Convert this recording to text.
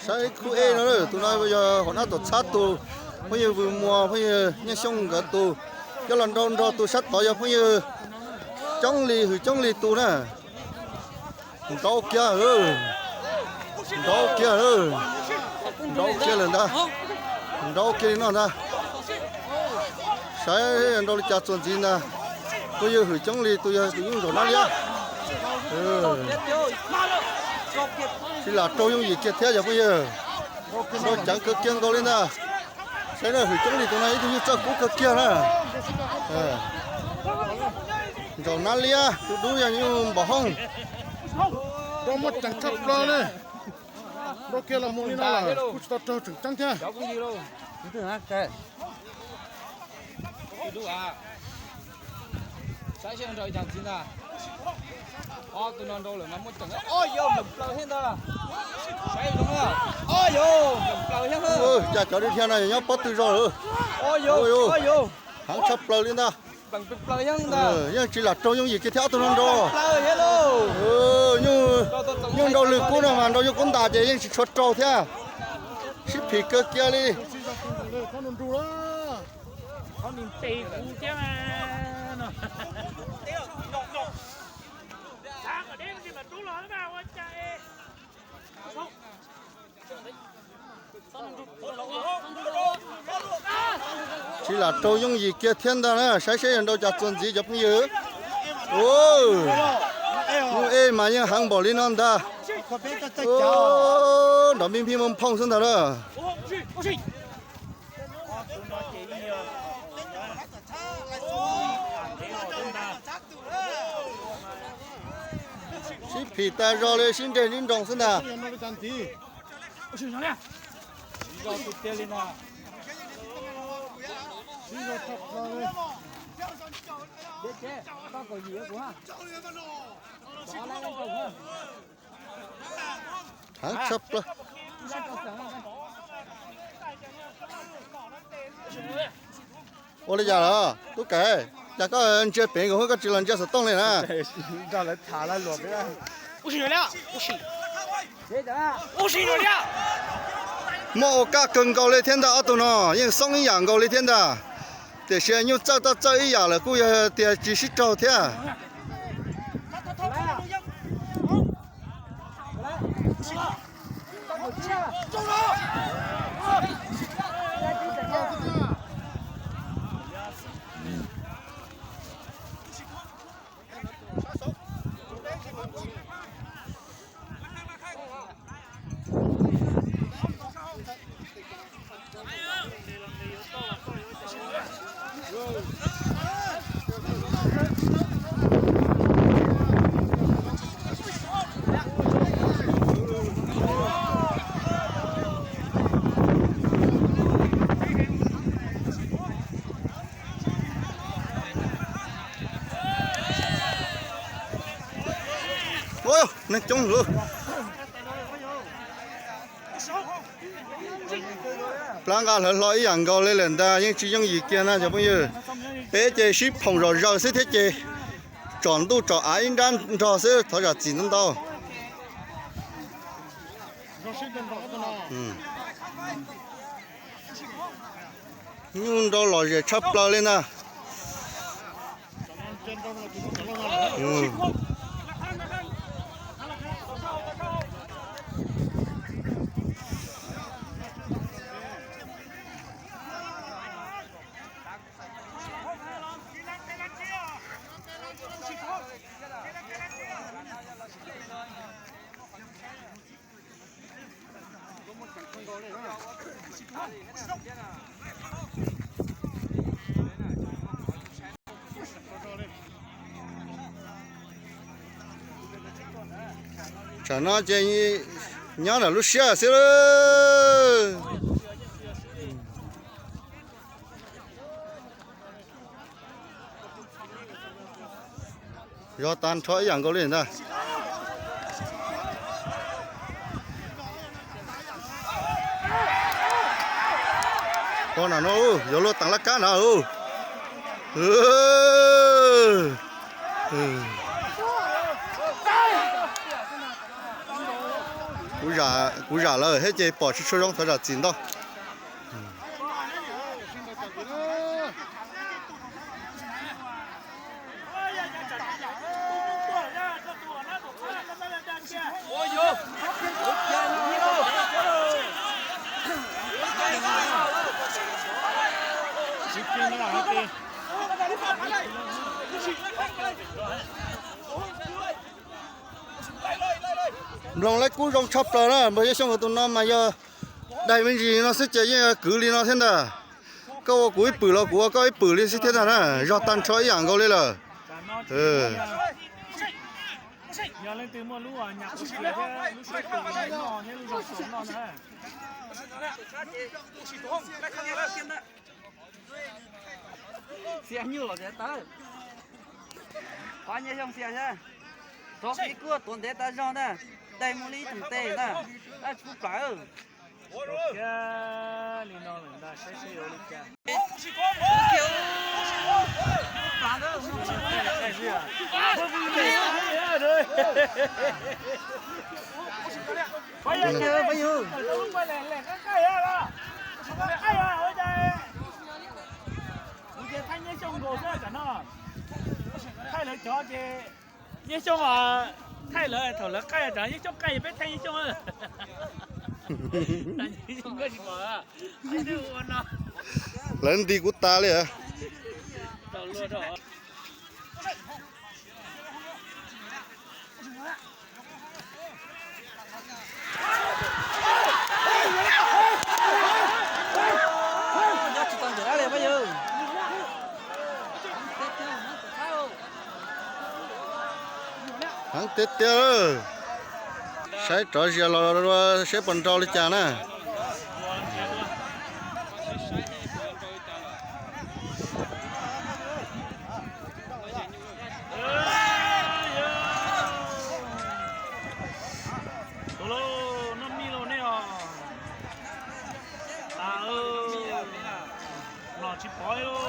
Saib khub E no, tus no yog Hua Nab Tuam Txhab tus, phooj ywg Vws Muas, phooj ywg Nyiaj Xyooj nkawd tus. Coj los nrau nrog tus sab tod yog phooj ywg Coob Lis, Hwm Coob Lis tus na. Nrau kiag, nrau kiag, nrau kiag lawm ntag. Nrau kiag li no ntag. Saib nrau li cas txuas ntxiv ntag. Phooj ywg Hwm Coob Lis tus yog tus yeej zaum nab liab. Tsis lam raug yooj yim kiag thiab yog phooj ywg. Nrau ceev kawg kiag nkaus li ntag. Saib na, Hwm Coob Lis tus no ib tug nyuj txawj kub kawg kiag na. Zaum nab liab, tus dub yog nyuj npam hooj. Nrau muaj ceev tshaj plaws li. Nrau kiag los mus li no lawm kuj tsis tau raug tseem ceeb thiab. Cas cov dhia no nyob pob tw zog lawm. Heev tshaj plaws li ntag. Yeej tsis lam raug yooj yim kiag thiab ob tug no nrau. Nyuj nrau lwg kub no mas nrau nyuj kub ntas ces yeej tsis tshua raug thiab. Sib phim kawg kiag li. Tsis lam raug yooj yim kiag thiab ntag na, saib seb yog nrau cas txuas ntxiv cov phooj ywg. Nyuj E mas yeej heev npaum li no ntag. Nrov npij npij nphooj nphooj xwb ntag na. Sib phim tas zog li, sib nreg sib nroos xwb ntag. Heev tshaj plaws. Ua li cas los tub Kaim, cas koj ntsia pem nkaus hwb koj tsis los ntsia xov tooj li na? Muaj ua kaj kawg nkaus li thiab ntag, ob tug no yeej xoob ib yam nkaus li thiab ntag. Tiam sis nyuj txawj txawj ib yam lawm kuj yog tias tsis sib raug thiab. Neeg coob lawm. Plab nqa hlawv hlo ib yam nkaus li lawm ntag, yeej tsis yooj yim kiag na cov phooj ywg. Peb ces sib phoom zom zaws xwb thiab ces tsom ntuj tsom av ib nrab nrog xwb, thov zam txim ntau ntau. Nyuj nrau lom zem tshaj plaws li ntag. Tsam no ces nyob ntawm lub siab xwb. Zog tag nrho ib yam nkaus li ntag. Pog nram no yuav luag teem laj kab nrad. Kuv zam lawm thiab ces pom tsis tshua zoo, thov zam txim ntau. Nploog lawv kub zoo tshaj plaws na, npawg Yaj Xyooj nkawd tus no mas yog daig me ntsis no xwb ces yeej kwv li no thiab ntag. Koj ua kuv ib pwm los kuv ua koj ib pwm li xwb thiab ntag na, zog tag nrho ib yam nkaus li lawm. Xiam nyuj los tias tawv. Qhov Nyiaj Xyooj xiam xyab. Rov kev kuaj tuav ntev tas zog na. Daig mus li ib teem tes na. Dab tsi plam. Li no lawm ntag, saib seb yuav li cas. Kuv ces thaij Nyiaj Xyooj nkaus xwb tam no. Thaij lawv cov ces Nyiaj Xyooj, thaij lawv thaum lawv qaij tam Nyiaj Xyooj qaij peb thaij Nyiaj Xyooj. Lawv nti kuv tas li. Heev tiag tiag. Saib rov zias los dua seb puas nrau li cas na. Los tsis pov.